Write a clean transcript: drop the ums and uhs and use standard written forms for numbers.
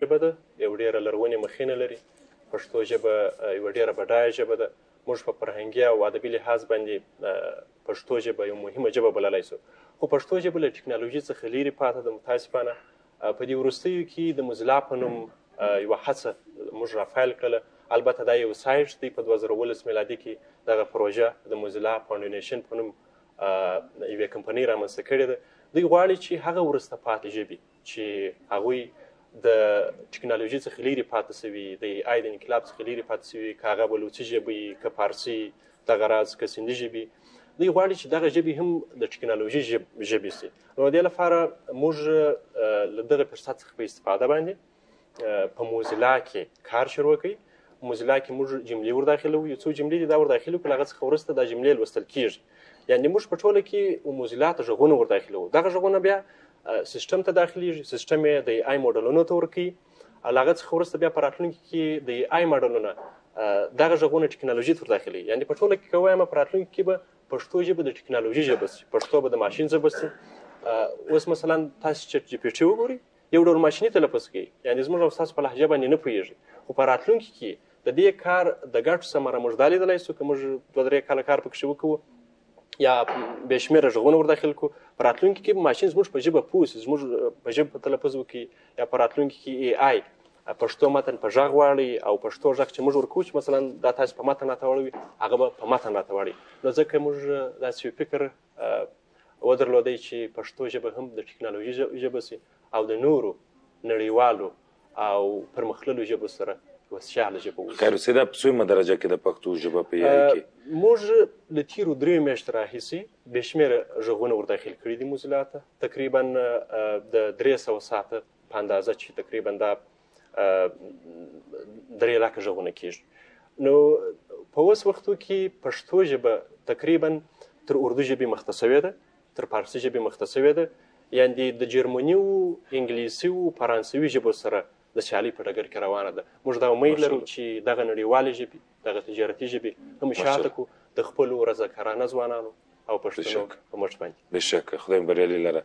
ژبه ده، یو ډېره لرغونې مخینه لري. پښتو ژبه یوه ډېره بډایه ژبه ده. موږ په فرهنګي او ادبي لحاظ باندې پښتو ژبه یو مهمه ژبه بللی شو، خو پښتو ژبه له ټکنالوژي څخه لیرې پاتې ده. متاسفانه په دې وروستیو کې د موزیلا په نوم یوه هڅه موږ راپیل کړله. البته دا یو سایټ دی، په 2017 میلادي کې دغه پروژه د موزیلا فاونډیشن په نوم یوې کمپنۍ رامنځته کړې ده. دوی غواړي چې هغه وروسته پاتې ژبې چې هغوی د ټکنالوژي څخه لیرې پاتې سوي، د ای د انقلاب څخه لیرې پاتې سوي، که هغه بلوڅي ژبه وي، که فارسي، دغه راز که سندي ژبې، دوی غواړي چې دغه ژبې هم د ټکنالوژي ژبې سي. نو د دې لپاره موږ له دغه فرصت څخه په استفاده باندې په موزیلا کې کار شروع کړي. موزیلا کې موږ جملې ور داخلوو، یو څو جملې دي دا ور داخلو کړو، له هغه څخه وروسته دا جملې لوستل کېږي. یعنې موږ په ټوله کې موزیلا ته غږونه ور داخلوو، دغه غږونه بیا سیستم ته داخلېږي، سیستم یې د ای موډلونو ته ورکوي. له هغه څخه وروسته بیا په راتلونکي کې د ای ماډلونه دغه غږونه ټکنالوژي ته ور داخلوي. یعنې په ټوله کې که ووایم په راتلونکي کې به پښتو ژبه د ټکنالوژي ژبه سي، پښتو به د ماشین ژبه سي. اوس مثلا تاسو چټ جي پي ټي وګورئ، یو ډول ماشیني تلفظ کوي، یعنې زموږ او ستاسو په لهجه باندې نه پوهېږي. خو په راتلونکي کې د دې کار د ګټو ثمره موږ دا لیدلی سو، که موږ دوه درې کاله کار پکښې وکړو یا بې شمېره غږونه ور داخل کړو، په راتلونکي کې ماشین زموږ په ژبه پوه سي، زموږ په ژبه تلفظ وکړي، یا په راتلونکي کې ای آی پښتو متن په غږ واړوي او پښتو غږ چې موږ ورکوو، چې مثلا دا تاسو په متن راته واړوي، هغه به په متن راته واړوي. نو ځکه موږ داسې یو فکر ودرلودی چې پښتو ژبه هم د ټکنالوژي ژبه سي او د نورو نړیوالو او پرمختللو ژبو سره یوه سیاله ژبه اوسي. خیر اوسې، دا په څومره درجه کې د پښتو ژبه په ای کې؟ موږ له تېرو دریو میاشتو راهیسې بې شمېره غږونه ور داخل کړي دي موزیلا ته، تقریبا د 300 ساعته په اندازه چې تقریبا دا 3 لکه غږونه کېږي. نو په اوس وختو کې پښتو ژبه تقریبا تر اردو ژبې مخته سوې ده، تر فارسي ژبې مخته سوې ده، یعنې د جرمني و انګلیسي و فرانسوي ژبو سره د سیالۍ په ډګر کې روانه ده. موږ دا امید لرو چې دغه نړیوالې ژبې، دغه تجارتي ژبې هم شاته کړو د خپلو رضاکارانه ځوانانو او پښتنو په مټ باندې. بېشکه، خدای مو بریالي لره.